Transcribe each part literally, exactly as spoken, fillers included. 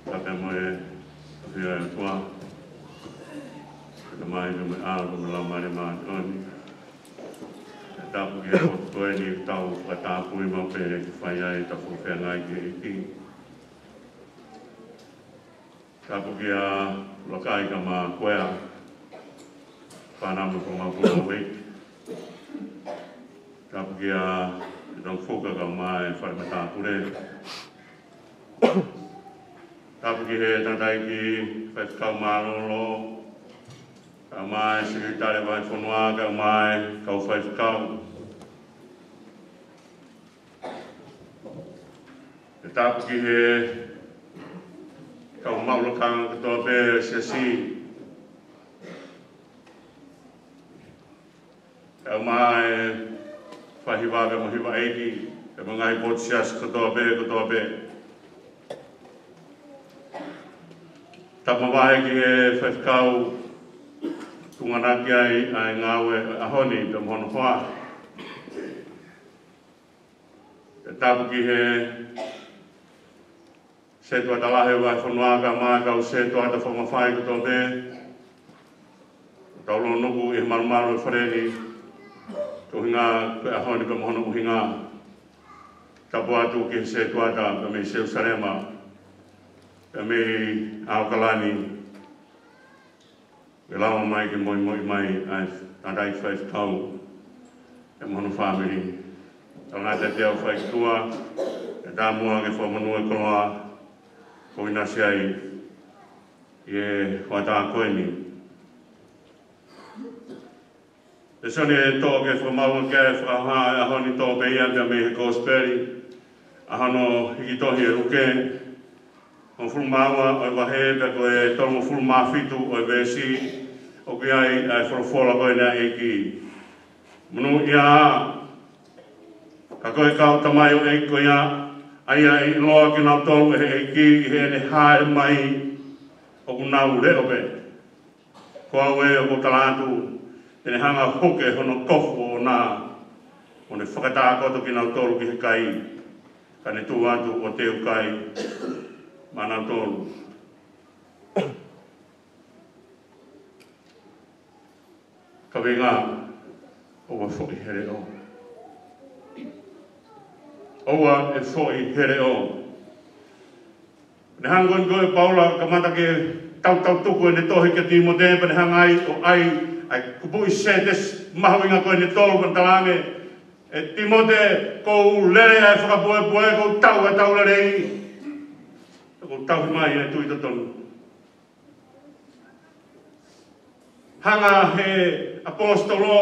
Tapu mo e ʻafio ʻa e ʻOtua, Tamai, mo e ʻAlo, mo e Laumālie Māʻoniʻoni. Tapu ki he potu ko eni tau fakatapui maʻu pē ke fai ai ʻetau fakafeangai ki he ʻEiki. Tapu kia Lakai ka ma Kuea, fānau mo e fanga mapuna ʻo e ʻEiki. Tapu kia Tongfuka kae ʻumaʻā e fale matāpule. Tapu ki he tangataʻeiki faifekau mālōlō, kae ʻumaʻā e sekelitali vahefonua, kae ʻumaʻā e kau faifekau. Pea tapu ki he kau maʻu lakanga kotoa pē ʻo e siasi, kae ʻumaʻā e faihiva pea mo e hiva ʻeiki, pea mo e ngaahi potu siasi kotoa pē, kotoa pē. Tapu mavahe ki he faifekau tuʻunga ʻaki ai ʻa e ngāue ʻo e ʻaho ni pea mo hono hoa. Pea tapu ki he sētuata lahi ʻo e vahefonua kae ʻumaʻā e kau sētuata fakamafai kotoa pē. Tau lōnuku ʻi he malumalu ʻo e fale ni, ko e ʻuhinga ko e ʻaho ni pea mo hono ʻuhinga. Tapu atu ki he sētuata pea mei Selusalema, pea mei ʻAokalani, ke lava mai ke moʻimoʻi mai ʻa e tangataʻeiki faifekau pea mo hono fāmili. Talangata te au fai ki tuʻa, ke tāmuʻa ke fakamonū e koloa kuo ʻinasi ai ʻi he hoʻatā ko eni. Lēsoni ʻe tolu ke fakamaʻu ki ai e fakahā ʻo e ʻaho ni, toʻo pē ia mei he Kosipeli, ʻa hono hiki tohi ʻe Luke, hongofulu mā ua ʻo e vahe, pea ko e tolungofulu mā fitu ʻo e veesi, ʻoku ʻi ai ʻa e folofola ko eni ʻa e ʻEiki. Monūʻia ā, ka ko e kau tamaioʻeiki ko ia, ʻa ia ʻe ʻiloa kinautolu ʻe he ʻEiki ʻi heʻene hāʻele mai, ʻoku nau leʻo pē. Ko au ē, ʻoku ou tala atu, te ne hanga ʻo huke hono kofu ʻoʻona, ʻo ne fakatākoto kinautolu ki he kai, ka ne tuʻu atu ʻo teukai maʻa nautolu. Kaveinga, ʻoua ʻe foʻi he leʻo. ʻOua ʻe foʻi he leʻo. Ne hanga ko ē ʻe Paula ʻo kamata ke tautau tuku ʻene tohi kia Tīmote, pea ne hanga ai ʻo ʻai ʻa e kupuʻi sētesi mahuʻinga ko eni ʻe tolu, pea ne talaange, ʻE Tīmote, ʻoku ou lele ʻa e fakapuepue, ʻoku ou tauhi ʻa e tau lelei, ʻoku ou tauhi mai ʻa e tui totonu. Hanga ʻe he ʻaposetolo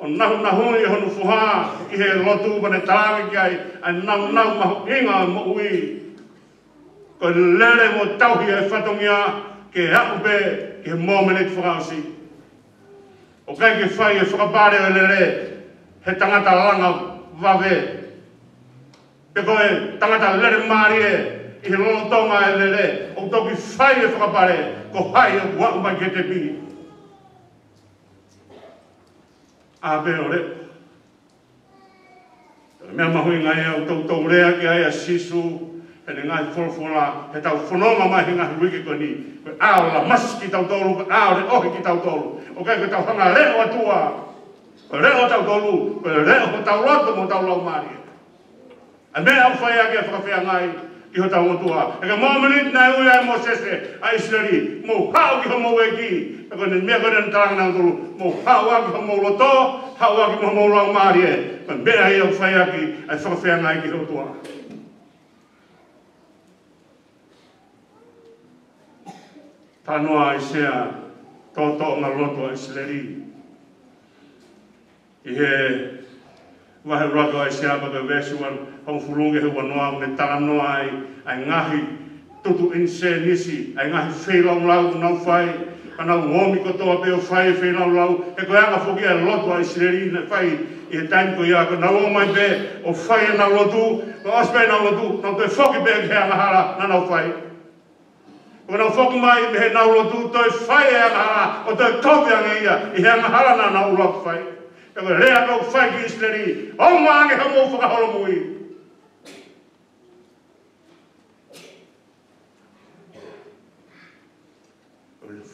ʻo nahunahuʻi hono foha ʻi he lotu, pea ne talaange ki ai ʻa e nāunau mahuʻinga ʻo e moʻui. Ko e lele mo tauhi ʻa e fatongia ke aʻu pē ki he mōmeniti fakaʻosi. ʻOku ʻikai ke fai e fakapale ʻo e lele ʻe he tangata langa vave. Pe ko e tangata lele mālie ʻi he lolotonga e lele, ʻoku toki fai e fakapale ko hai ʻoku aʻu mai ki he tepi. ʻA pē ʻo leʻo. Meʻa mahuʻinga ia ʻoku toutou lea ki ai ʻa Sīsū heʻene ngaahi folofola, heʻetau fononga mai he ngaahi uike ko eni. Ko e ʻao lamasi kitautolu, ko e ʻao leʻohi kitautolu. ʻOku ʻikai ke tau hanga leʻo ʻOtua. Ko e leʻo ʻotautolu, ko e leʻo hotau loto mo hotau laumālie. ʻA e meʻa ʻoku fai ʻaki ʻa e fakafeangai ki hotau ʻOtua. ʻI he mōmeniti naʻe ui ai ʻe Mōsese ʻa ʻIsileli, mou haʻu ki homou ʻEiki. Pea ko e meʻa ko ē naʻa ne talaange nautolu, mou haʻu ʻaki homou loto, haʻu ʻaki mo homou laumālie. Ko e meʻa ia ʻoku fai ʻaki ʻa e fakafeangai ki he ʻOtua. Talanoa ʻa ʻAisea, toʻotoʻonga lotu ʻa ʻIsileli. ʻI he vahe ʻuluaki ʻo ʻAisea, pea ko e veesi ua, hongofulu ki he uanoa, ʻoku ne talanoa ai ʻa e ngaahi tutu ʻinisēnisi, ʻa e ngaahi feilaulau ʻoku nau fai, ka nau ōmi kotoa pē ʻo fai e feilaulau. He ko e anga foki ʻa e lotu ʻa ʻIsileli naʻe fai ʻi he taimi ko ia, ka nau ō mai pē ʻo fai ʻenau lotu, ka ʻosi pē ʻenau lotu, nau toe foki pē ki he angahala naʻa nau fai. ʻO nau foki mai mei heʻenau lotu, toe fai e angahala, ʻo toe kovi ange ia ʻi he angahala naʻa nau ʻuluaki fai. Pea ko e lea ʻoku fai ki ʻIsileli, ʻomai ange hoʻomou fakaholomui.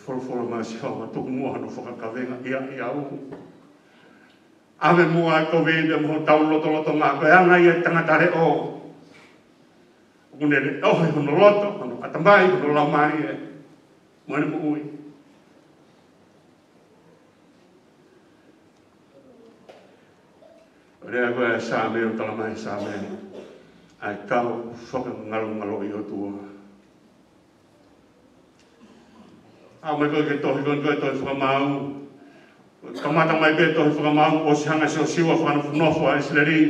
Folofola mai ʻa Sihova, tuku muʻa hono fakakavenga ia ʻiate au. ʻAve muʻa e kovi ʻi he moʻui ʻo taʻengata lotolotonga, ko e anga ia e tangata leʻo. ʻOku ne leʻohi hono loto, hono ʻatamai, hono laumālie, mo ʻene moʻui. ʻO lea ko ē ʻa e Saame ʻo talamai ʻe he Saame, ʻa e kau fakangalongaloʻi ʻOtua. ʻAu mai ko ē ki he tohi ko ē, ko e tohi Fakamaau. Kamata mai pē tohi Fakamaau, ʻosi hanga ʻe Siosiua ʻo fakanofonofo ʻa ʻIsileli.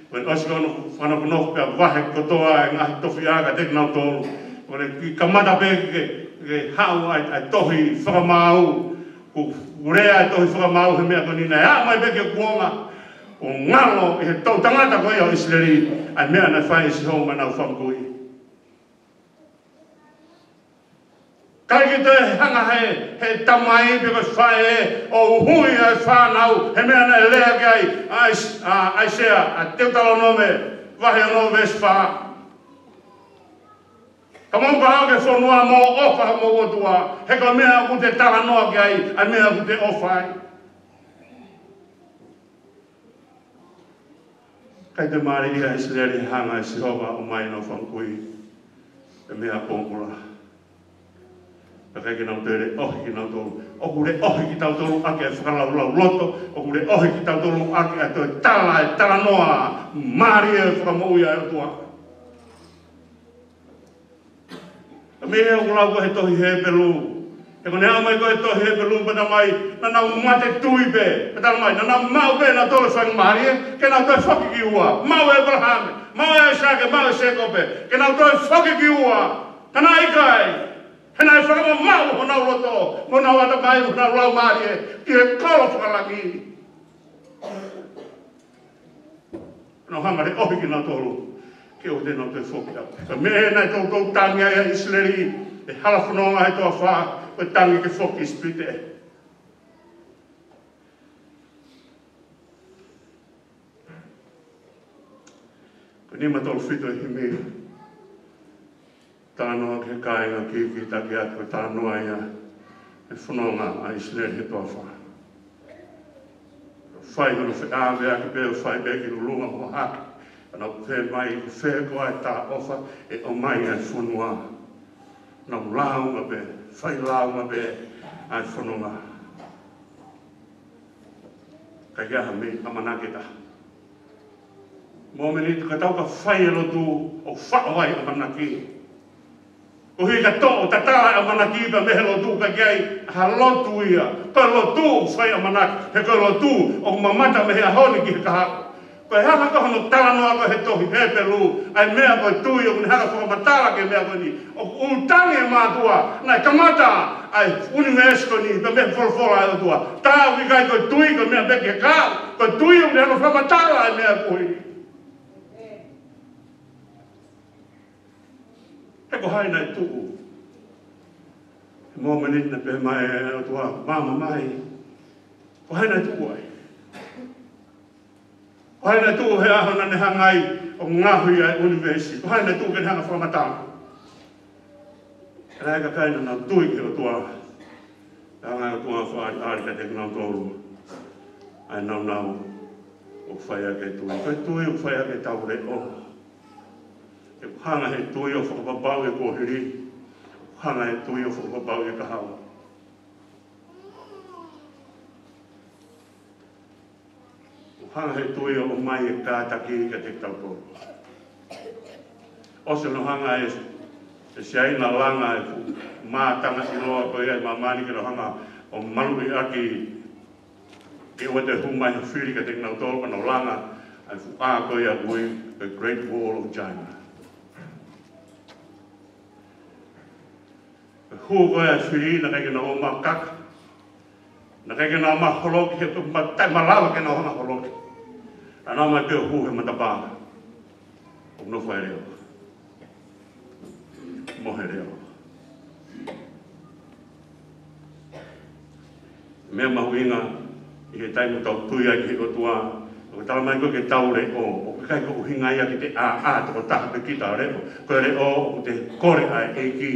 Ko e ʻosi ko ē ʻo fakanofonofo pea vahe kotoa e ngaahi tofiʻa kiate kinautolu. Ko e kiʻi kamata pē ke, ke haʻu ʻa e, ʻa e tohi Fakamaau. Ko e lea e tohi Fakamaau he meʻa ko eni naʻe aʻu mai pē ki he kuonga ʻo ngalo ʻi he toʻutangata ko ia ʻo ʻIsileli ʻa e meʻa naʻe fai ʻe Sihova maʻanau fanga kui. ʻIkai ke toe hanga ʻe he, he tamai pe ko e faʻē ʻo uhuʻi ʻa e fānau, he meʻa naʻe lea ki ai ʻa ʻAis-, ʻa ʻAisea, ʻa Teutalonome vahe ono veesi fā. Ka mou haʻu ki he fonua mo ʻofa homou ʻOtua, he ko e meʻa ʻoku te talanoa ki ai, ʻa e meʻa ʻoku te ʻofa ai. ʻIkai te mālie ʻa ʻIsileli he hanga ʻe Sihova ʻo ʻomai ʻenau fanga kui ʻi he meʻa pōpula. Pea ʻikai ke nau toe leʻohi kinautolu. ʻOku leʻohi kitautolu ʻaki e fakalaulauloto, ʻoku leʻohi kitautolu ʻaki e toe tala, e talanoa mālie e fakamoʻui ʻa e ʻOtua. Ka mei he ʻoku lau ko ē he tohi Hepelū. He ko ʻene aʻu mai ko ē he tohi Hepelū pea talamai, naʻa nau mate tui pē. Pea talamai, naʻa nau maʻu pē ʻenautolu e faingamālie ke nau toe foki ki ua. Maʻu ʻe ʻĒpalahame, maʻu ʻe ʻAisake, maʻu ʻe Sēkope, ke nau toe foki ki ua. Ka naʻe ʻikai. He naʻe fakamamaʻu honau loto, mo honau ʻatamai, mo honau laumālie ki he kolo fakalangi. Nau hanga ʻo leʻohi kinautolu ke ʻoua te nau toe foki ai. Ka mei he naʻe toutou tangi ai ʻa ʻIsileli he hala fononga he toafa, ko e tangi ke foki ki ʻIsipite. Ko e nima tolu fitu e himi. Talanoa ki he kāinga kikitaki atu, ko e talanoa ia he fononga ʻa ʻIsileli he toafa. Fai hono feʻaveʻaki pē ʻo fai pē ki lulunga mo hake. Ka nau pehē mai, ko fē koā e talaʻofa ʻe ʻomai ai e fonua. Nau lāunga pē, fai lāunga pē ʻa e fononga. ʻIkai ke ʻi ai ha meʻa ʻamanaki ʻe taha. Mōmeniti ka tau ka fai e lotu ʻo faʻo ai ʻamanaki. Koeʻuhi ka toʻo tatala e ʻamanaki pea mei he lotu, ʻikai ke ʻi ai ha lotu ia. Ko e lotu ʻoku fai ʻamanaki, he ko e lotu ʻoku mamata mei he ʻaho ni ki he kahaʻu. Ko e hanga ko ē hono talanoa ko ē he tohi Hepelū, ʻa e meʻa ko e tui ʻoku ne hanga ʻo fakamatala ki he meʻa ko eni. ʻOku tangi e mātuʻa, naʻe kamata ʻa e ʻunivēsi ko eni pea mei he folofola ʻa e ʻOtua. Tā ʻoku ʻikai ko e tui ko e meʻa pē ki he kahaʻu, ko e tui ʻoku ne hanga ʻo fakamatala ʻa e meʻa ko eni. He ko hai naʻe tuʻu? He mōmeniti naʻe pehē mai ʻe he ʻOtua, maama mai. Ko hai naʻe tuʻu ai? Ko hai naʻe tuʻu he ʻaho naʻa ne hanga ai ʻo ngaohi ʻa e ʻunivēsi? Ko hai naʻe tuʻu ke ne hanga ʻo fakamatala? Ka naʻe ʻi ai e kakai naʻa nau tui ki he ʻOtua. Hanga ʻe he ʻOtua ʻo fakaʻaliʻali kiate kinautolu ʻa e nāunau ʻoku fai ʻaki e tui. Ko e tui ʻoku fai ʻaki ʻetau leʻo. ʻOku hanga ʻe he tui ʻo fakapapauʻi e kuohili. ʻOku hanga ʻe he tui ʻo fakapapauʻi e kahaʻu. ʻOku hanga ʻe he tui ʻo ʻomai e kātaki kiate kitautolu. ʻOsi hono hanga ʻe, ʻe Siaina ʻo langa e fuʻu mātanga ʻiloa ko ia ʻi māmani ke nau hanga ʻo maluʻi ʻaki ke ʻoua te hū mai ha fili kiate kinautolu, ka nau langa ʻa e fuʻu ʻā ko ia ʻoku ui The Great Wall of China. Hū ko ē ʻa e fili, naʻe ʻikai ke nau ō mai ʻo kaka. Naʻe ʻikai ke nau ō mai ʻo holoki, he ʻoku ʻikai malava ke nau hanga ʻo holoki. Naʻa nau ō mai pē ʻo hū he matapā ʻoku nofo ai e leʻo. Mohe e leʻo. Meʻa mahuʻinga ʻi he taimi ʻoku tau tui ai ki he ʻOtua, ʻoku talamai ko ē ke tau leʻo, ʻoku ʻikai ko e ʻuhinga ia ke te ʻāʻā tokotaha pē kita ʻo leʻo. Ko e leʻo ʻoku te kole ʻa e ʻEiki.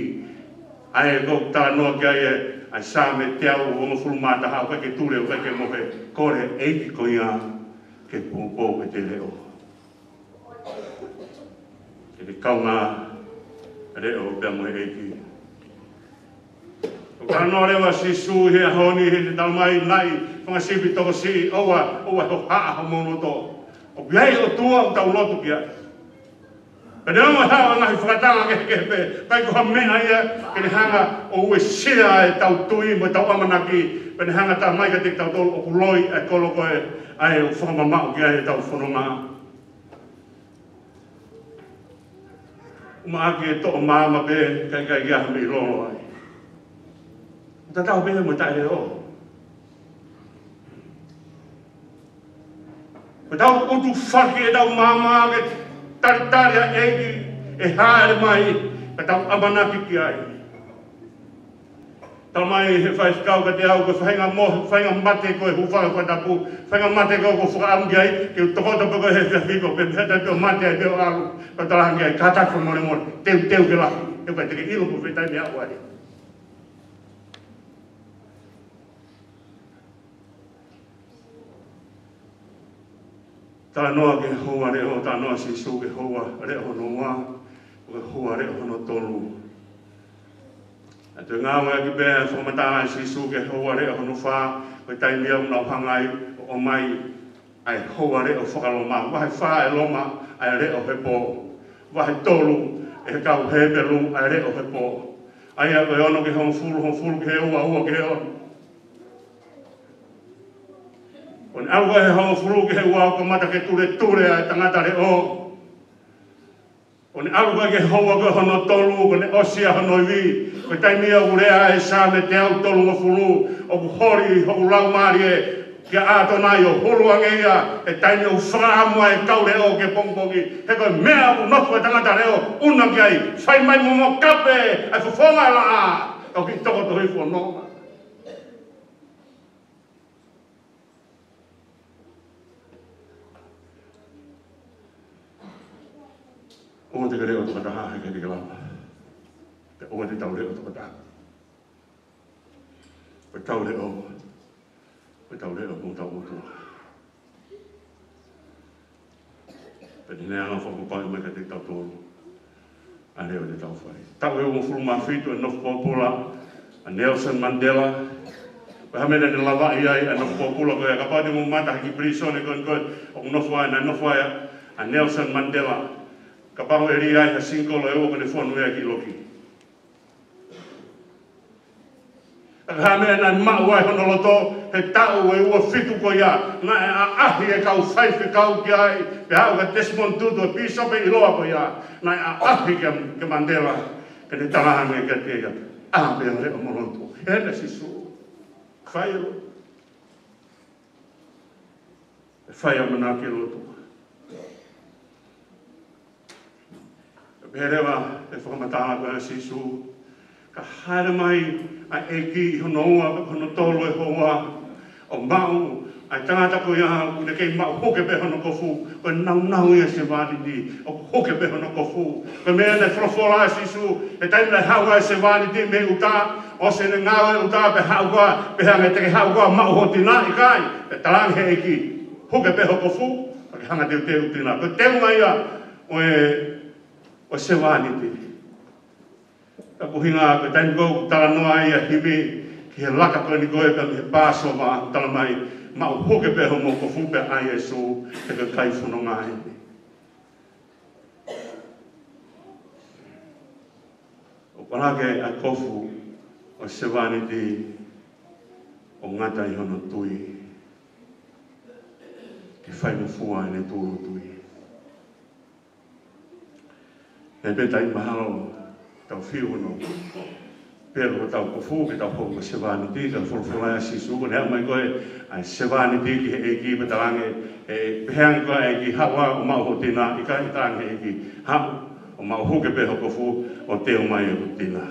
ʻA ia ʻoku talanoa ki ai e, ʻa e Saame teau uofulu mā taha, ʻoku ʻikai ke tule, ʻoku ʻikai ke mohe, kole ʻEiki ko ia ke poupou ʻete leʻo. Ke ke kaungā leʻo pea mo e ʻEiki. ʻOku talanoa leva Sīsū he ʻaho ni, he talamai naʻe ʻi ai e fanga sipi tokosiʻi, ʻoua, ʻoua ʻe hohaʻa homou loto. ʻOku ʻi ai e ʻOtua ʻoku tau lotu ki ai. Pea neongo e hā e ngaahi fakatanga kehekehe pē, ʻikai ko ha meʻa ia ke ne hanga ʻo uesia ʻetau tui mo ʻetau ʻamanaki, pea ne hanga ʻo talamai kiate kitautolu ʻoku loi ʻa e kolo ko ē ʻa ē ʻoku fakamamaʻu ki ai ʻetau fononga. ʻUmaʻā ke toʻo maama pē, kae ʻikai ke ʻi ai ha meʻi lolo ai. Tatau pē mo e taʻeleʻo. Ko ʻetau ʻutufaki ʻetau maama ke talitali ʻa e ʻEiki ʻe hāʻele mai, ka tau ʻamanaki ki ai. Talamai ʻe he faifekau kiate au, ko e faʻahinga mo-, faʻahinga mate ko e hūfanga he fakatapu, faʻahinga mate ko ē ʻoku ou fakaʻamu ki ai, ke u tokoto pē ko ē he efiafi ko ē, pea mei he taimi ʻo mate ai pē ʻo ʻalu, pea u talaange ki ai, kātaki fakamolemole, teuteu ke lahi, he ʻoku ʻikai te ke ʻilo pe ko e fē taimi ʻe aʻu ai. Talanoa ki he houa leʻo, talanoa Sīsū ki he houa leʻo hono ua, ki he houa leʻo hono tolu. ʻA e toe ngāueʻaki pē ʻa e fakamatala ʻa Sīsū ki he houa leʻo hono fā, ko e taimi ia ʻoku nau hanga ai ʻo ʻomai ʻa e houa leʻo faka-Loma. Vahe fā ʻe Loma ʻa e leʻo he pō. Vahe tolu ʻe he kau Hepelū ʻa e leʻo he pō. ʻA ia ko e ono ki he hongofulu, hongofulu ki he ua, ua ki he ono. ʻO ne ʻalu ko ē he hongofulu ki he ua ʻo kamata ke tuletule ʻa e tangata leʻo. ʻO ne ʻalu ko ē ki he houa ko ē hono tolu, kuo ne ʻosi ʻa hono ivi. Ko e taimi ia ʻoku lea ai e Saame teau tolungofulu, ʻoku holi hoku laumālie kia ʻAtonai ʻo hulu ange ia, he taimi ʻoku fakaʻamu ai e kau leʻo ki he pongipongi. He ko e meʻa ʻoku nofo ai e tangata leʻo, ʻuna ki ai, fai mai mo mo kape ʻa e fofonga ʻo e laʻā, ʻoku ʻikai toko tohi fononga. ʻOua te ke leʻo tokotaha, he ʻikai te ke lava. Pea ʻoua te tau leʻo tokotaha. Ko ʻetau leʻo, ko ʻetau leʻo mo hotau ʻOtua. Pea te ne hanga ʻo fakapapauʻi mai kiate kitautolu ʻa e leʻo te tau fai. Taʻu ʻe uofulu mā fitu ʻene nofo pōpula ʻa Nelson Mandela. Ko e hā e meʻa naʻa ne lavaʻi ai ʻa e nofo pōpula ko ia? Kapau te mou mamata ki he pilīsone ko ē, ko ē ʻoku nofo ai, naʻe nofo ai ʻa Nelson Mandela. Kapau ʻe lī ai ha single ʻe ua, kuo ne fonu ia ki ʻIloki. Ka ko e hā e meʻa naʻe maʻu ai hono loto he taʻu ʻe uofitu ko ia? Naʻe ʻaʻahi e kau faifekau ki ai, pea aʻu kia Desmond Tutu, pīsope ʻiloa ko ia. Naʻe ʻaʻahi kia, kia Mandela, ke ne talaange kiate ia, ʻā pē ʻo leʻo mo lotu. Hē ʻa Sīsū. Fai ʻo fai ʻamanaki, lotu. Pehē leva e fakamatala ko ē ʻa Sīsū, ka hāʻele mai ʻa e ʻEiki ʻi hono ua, hono tolu e houa, ʻo maʻu ʻa e tangata ko ia ʻoku ne kei maʻu huke pē hono kofu, ko e naunau ia e sevāniti, ʻoku huke pē hono kofu. Ko e meʻa naʻe folofola ai ʻa Sīsū, he taimi naʻe haʻu ai e sevāniti mei ʻuta, ʻosi ʻene ngāue ʻi ʻuta, pea haʻu koā, pehē ange te ke haʻu koā ʻo maʻu hoʻo tina? ʻIkai, pea talaange ʻe he ʻEiki, huke pē hoʻo kofu, pea ke hanga ʻo teuteu hoʻo tina. Ko e teunga ia ʻo e, ʻo e sevāniti. Ka ko e ʻuhinga, ko e taimi ko ē ʻoku talanoa ai ʻa e himi ki he laka ko eni ko ē pea mei he Pāsova, ʻoku talamai, maʻu huke pē hoʻomou kofu pea ʻai ʻa Sīsū, he ko e kai fononga eni. ʻOku ʻalu hake ʻa e kofu ʻo e sevāniti ʻo ngata ʻi hono tui ke faingofua ʻene tūʻulutui. He pea taimi mahalo tau fiu hono pelu hotau kofu ke tau hoko ko e sevāniti, ka folofola ʻa Sīsū, ko ʻene haʻu mai ko ē ʻa e sevāniti ki he ʻEiki pea talaange, ʻe, pehē ange ko ē ʻa e ʻEiki, haʻu ā ʻo maʻu hoʻo tina? ʻIkai, talaange ʻe he ʻEiki, haʻu ʻo maʻu huke pē hoʻo kofu ʻo teu mai hoku tina.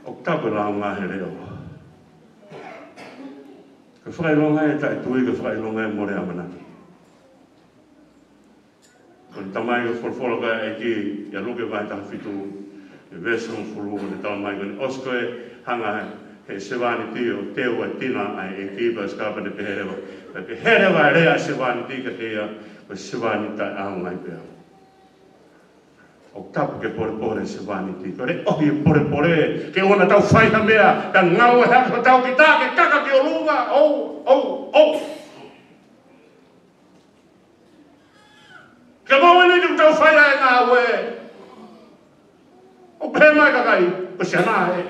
ʻOku tapu e lāunga he leʻo. Ko e fakaʻilonga ia e taʻetui, ko e fakaʻilonga ia e mole ʻamanaki. Ko ʻene talamai ko e folofola ko ē ʻa e ʻEiki ʻia Luke vahe taha fitu, Veesi hongofulu, ʻoku ne talamai ko eni, ʻosi ko ē hanga he sevāniti ʻo teu ʻa e tina ʻa e ʻEiki, pea ʻosi ko ia pea ne pehē leva. Pea pehē leva ʻa e lea ʻa e sevāniti kiate ia, ko e sevāniti taʻeʻaonga ai pē au. ʻOku tapu ke polepole e sevāniti. Ko e leʻohi e polepole, ke ʻoua naʻa tau fai ha meʻa, pea ngāue hake hotau kita ke kaka ki ʻolunga, ʻou, ʻou, ʻou. Ka mau eni ʻoku tau fai ʻa e ngāue. ʻOku pehē mai e kakai, ko Siana ē.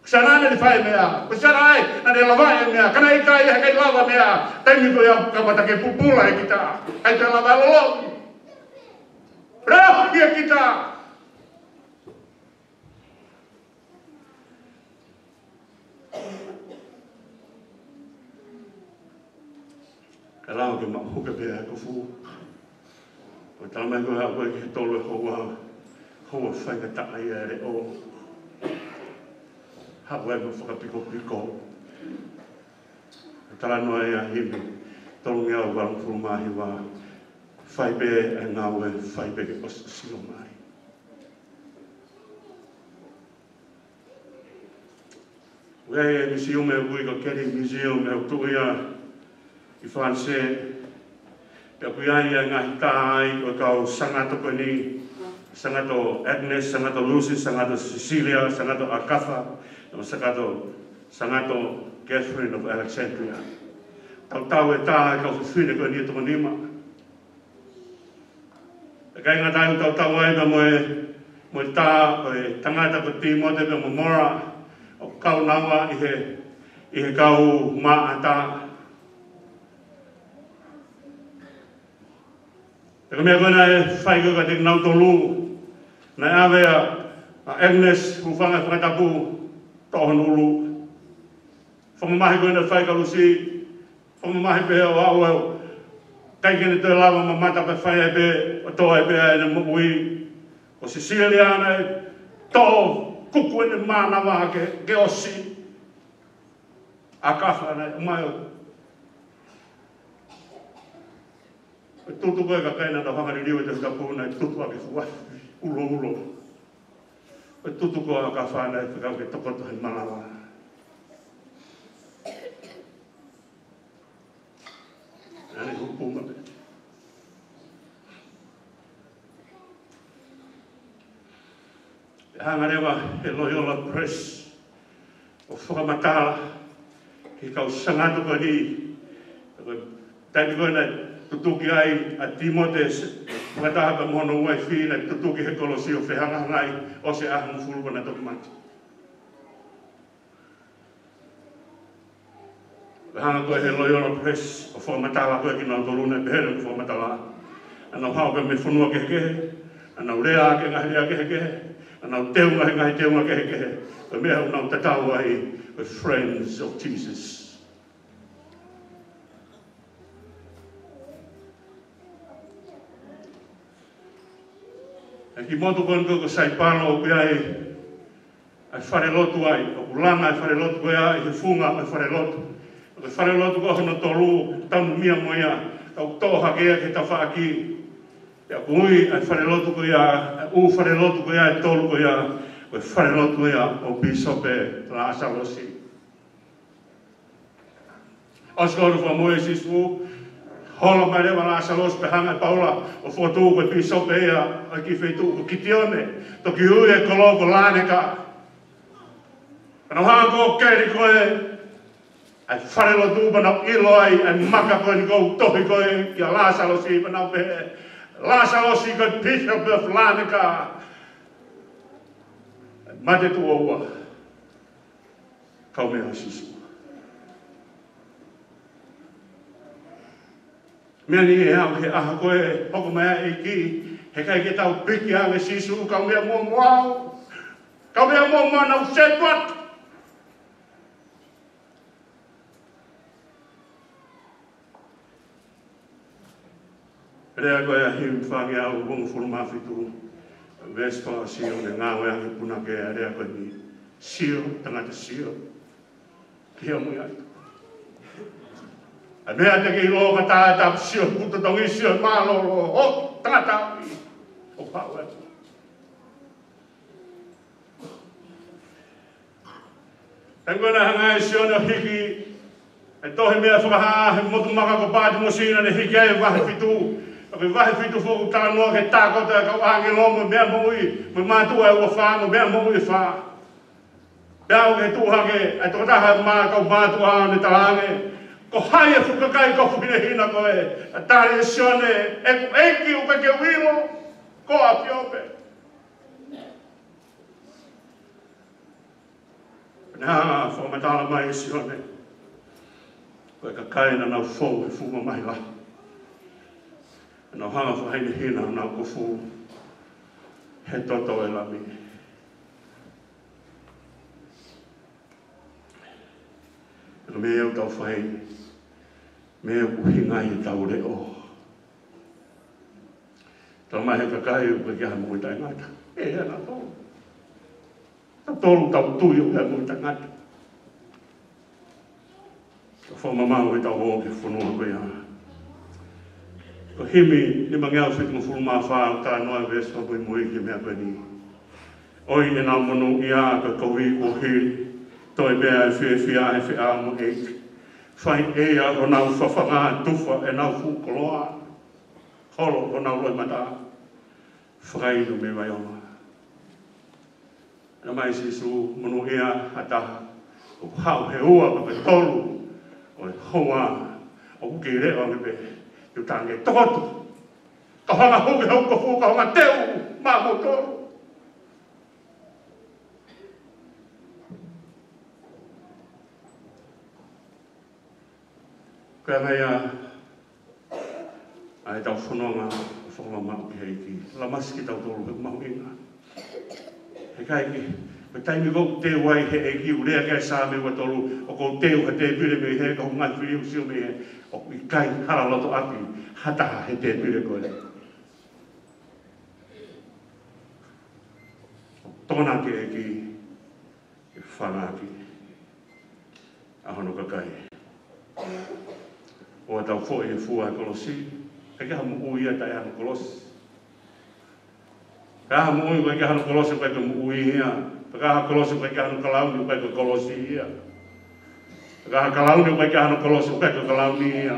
Ko Siana naʻa ne fai e meʻa. Ko Siana ē, naʻa ne lavaʻi e meʻa. Ka naʻe ʻikai, ʻikai lava e meʻa. Taimi ko ia ka mata ke pupula e kita. ʻIkai ke lava e lolo. Lea ki he kita. Ka lau ke maʻu huka pē ʻa e kofu. ʻOku talamai ko e haʻu ko ē ki he tolu e houa, houa faingataʻa ia ʻa e leʻo. Haʻu ai mo fakapikopiko. ʻOku talanoa ai ʻa e himi tolungeau valungofulu mā hiva. Fai pē ʻa e ngāue, fai pē ke ʻosi, ʻosi ʻilo mai. ʻOku ʻi ai e misiume ʻoku ui ko e Kelly Museum, ʻoku tuʻu ia ʻi Falanisē. Pea ʻoku ʻi ai e ngaahi tā ai ʻo e kau sangato ko eni, sangato Agnes, sangato Lucy, sangato Cecilia, sangato Agatha, mo e sangato, sangato Catherine of Alexandria. Tautau e tā ʻa e kau fefine ko eni ʻe toko nima. ʻIkai ngata ai, tautau ai pea mo e, mo e tā ʻo e tangata ko Timote pea mo Mora, ʻoku kau naua ʻi he, ʻi he kau maʻa tā. Pea ko e meʻa ko ē naʻe fai ko ē kiate kinautolu, naʻe ʻave ʻa, ʻa Agnes, hūfanga he fakatapu, toʻo hono ʻulu. Fakamamahi ko ē naʻe fai kia Lucy, fakamamahi pē ʻo aʻu ʻo ʻikai ke ne toe lava ʻo mamata pea fai ai pē, ʻo tō ai pē ʻene moʻui. Ko Cecilia naʻe toʻo kuku ʻene mānava ke, ke ʻosi. Agatha naʻe ʻomai ʻo, ʻo tutu ko ē kakai naʻa nau hanga liliu e Tohi Tapu naʻe tutu ʻaki e fuʻu afi, uloulo. Ko e tutu ko ē ʻa Agatha naʻe fekau ke tokoto he mānava. Naʻa ne hūpuna pē. Pea hanga leva he Loyola Press ʻo fakamatala ki he kau sangato ko eni, ko e taimi ko ē naʻe tutuki ai ʻa Timote fakataha pea mo hono uaifi, naʻe tutuki he kolosi ʻo fehangahangai ʻosi e ʻaho hongofulu pea na toki mate. Pea hanga ko ē he Loyola Press ʻo fakamatala ko ē kinautolu naʻe pehē ʻene fakamatala. Naʻa nau haʻu pē mei he fonua kehekehe, naʻa nau lea ʻaki e ngaahi lea kehekehe, naʻa nau teunga he ngaahi teunga kehekehe. Ko e meʻa ʻoku nau tatau ai ko e Friends of Jesus. ʻI he kiʻi motu ko eni ko Saipalo ʻoku ʻi ai ʻa e falelotu ai, ʻoku langa e falelotu ko ia ʻi he funga ʻo e falelotu. Ko e falelotu ko hono tolu, tanumia mo ia, ka ʻoku toʻo hake ia ki he tafaʻaki. Pea ʻoku ui ʻa e falelotu ko ia, ʻa e ʻū falelotu ko ia ʻe tolu ko ia, ko e falelotu ia ʻo Pīsope Lāsalosi. ʻOsi ko hono fakamoʻui ʻe Sīsū, hola mai leva ʻa Lāsalosi pea hanga ʻe Paula ʻo fokotuʻu ko e pīsope ia ʻo e kiʻi feituʻu ko Kitione, toki ui e kolo ko Laneka. Pea nau hanga ʻo keli ko ē ʻa e falelotu pea nau ʻilo ai ʻa e maka ko eni ʻoku tohi ko ē kia Lāsalosi pea nau pehē, Lāsalosi ko e Pīsope ʻo Laneka. Mate tuʻo ua. Kaumeʻa ʻo Sīsū. Meʻa ni ʻe aʻu ki he ʻaho ko ē hoko mai ai e ʻEiki, heʻikai ke tau piki ange Sīsū, kaumeʻa muʻa mo au. Kaumeʻa muʻa mo au, nau setuat. Lea ko ē ʻa e himi fāngeau hongofulu mā fitu, veesi fā, sio, ne ngāueʻaki e punake ʻa e lea ko eni, sio, tangata sio, ki he ʻamui atu. ʻA e meʻa te ke ʻilo ka taʻe tapu sio, puto tongi sio, mālōlō, ʻo tangata ʻi, ʻo pau atu. He ko ena hanga ʻe Sione ʻo hiki e tohi meʻa fakahā he motu maka ko Pātimosi naʻa ne hiki ai e vahe fitu. Ko e vahe fitu foki ʻoku talanoa ki he tākoto ʻa e kau ʻāngelo mo e meʻa moʻui, mo e mātuʻa ʻe ua fā, mo e meʻa moʻui ʻe fā. Pea ʻoku tuʻu hake ʻa e tokotaha mā kau mātuʻa ʻo ne talaange, ko hai e fuʻu kakai kofu hinehina ko ē? ʻA e tali ʻe Sione, ʻeku ʻEiki, ʻoku ʻikai ke u ʻilo, ko ʻapiope. Naʻe hanga ʻo fakamatala mai ʻe Sione, ko e kakai naʻa nau fou he fuʻu mamahi lahi, naʻa nau hanga ʻo fakahinehina honau kofu he toto ʻo e Lami. Ko e meʻa ʻoku tau fai, meʻa ʻoku ʻuhinga ai ʻetau leʻo. Talamai ʻe he kakai ʻoku ʻikai ke ʻi ai ha moʻui taʻengata. ʻE, ʻa nautolu. Nautolu ʻoku tau tui ʻoku ʻikai ke ʻi ai ha moʻui taʻengata. Ka fakamamaʻu ʻetau ō ki he fonua ko ia. Ko e himi nimangeau fitungofulu mā fā ʻoku talanoa e veesi fakamuimui ki he meʻa ko eni. ʻOi ʻenau monūʻia ko e kovi kuo hili, toe pē ʻa e fiefia ʻa e feʻao mo e ʻeiki. Fai ʻe ia honau fafanga, tufa ʻenau fuʻu koloa, holo honau loʻimata, fakainu mei vaioma. Talamai ʻe Sīsū, monūʻia ha taha ʻoku haʻu he ua pe ko e tolu ʻo e houa, ʻoku kei leʻo ange pē, ʻikai ke tau tokoto. Ka hanga ʻo hū ki hoku kofu, ka hanga ʻo teu maʻamoutolu. Ko e anga ia ʻa ʻetau fononga ʻo fakamamaʻu ki he ʻEiki. Lamasi kitautolu he mahuʻinga. He ʻikai ke, ko e taimi ko ē ʻoku teu ai he ʻEiki, ʻoku lea ki ai e Saame ua tolu, ʻoku ou teu ha tēpile mei hē, ka hoku ngaahi fili ʻoku sio mei hē, ʻoku ʻikai hala loto ʻapi ha taha he tēpile ko ē. Tokonaki e ʻEiki ke fakaʻaongaʻi ʻa hono kakai. ʻOua te tau foʻi he fua e kolosi, ʻikai ke ʻi ai ha moʻui ia taʻe ʻi ai hano kolosi. Ka ʻi ai ha moʻui ʻoku ʻikai ke ʻi ai hano kolosi, ʻoku ʻikai ko e moʻui ia. Ka ʻi ai ha kolosi ʻoku ʻikai ke ʻi ai hano kalauni, ʻoku ʻikai ko e kolosi ia. Ka ʻi ai ha kalauni ʻoku ʻikai ke ʻi ai hano kolosi, ʻoku ʻikai ko e kalauni ia.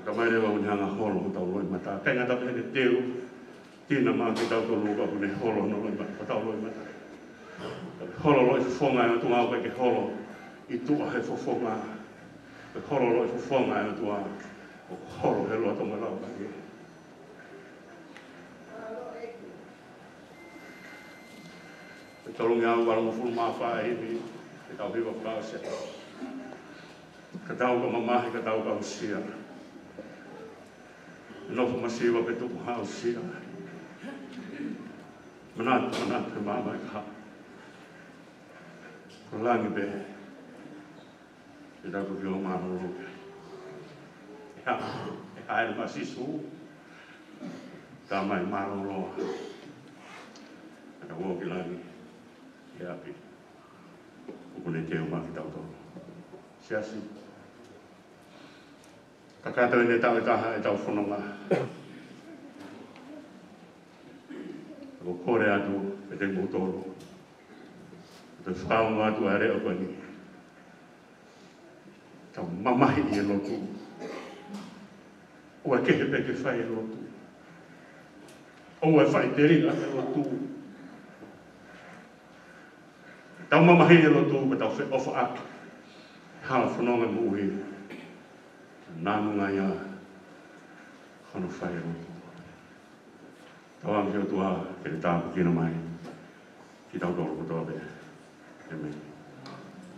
Talamai leva ʻoku ne hanga ʻo holo hotau loʻimata. ʻIkai ngata pē heʻene teu, tina mai kitautolu ka ʻoku ne holo hono loʻimata, hotau loʻimata. Holo loʻifofonga ʻa e ʻOtua, ʻoku ʻikai ke holo ʻi tuʻa he fofonga. Ko e holo loʻifofonga ʻa e ʻOtua, ʻoku holo he lolotonga lau mai. Ko e tolungeau valungofulu mā fā e himi, ke tau hiva fakaʻosi. Ka tau ka mamahi, ka tau ka usia. Nofo masiva pe tupu ha usia. Manatu, manatu he maama ʻi ka ha. Ko langi pē. Ke tau ko ki o mālōlō. ʻE hā, ʻe hā e ma Sīsū. Talamai mālōlō. Ka tau ō ki langi. ʻI ʻapi. ʻOku ne teu mai kitautolu. Siasi. Kakato eni e taʻu ʻe taha ʻetau fononga. ʻOku ou kole atu kiate kimoutolu. Ke tau fakaongo atu ʻa e leʻo ko eni. Tau mamahi ʻi he lotu. ʻOua ʻe kehe pē ke fai e lotu. ʻOua ʻe fai telinga he lotu. Tau mamahi he lotu, pea tau feʻofaʻaki. Hala fononga moʻui. Nanu ngai ā hono fai lotu. Tauange ki he ʻOtua ke ne tāpuekina mai kitautolu kotoa pē. ʻĒmeni.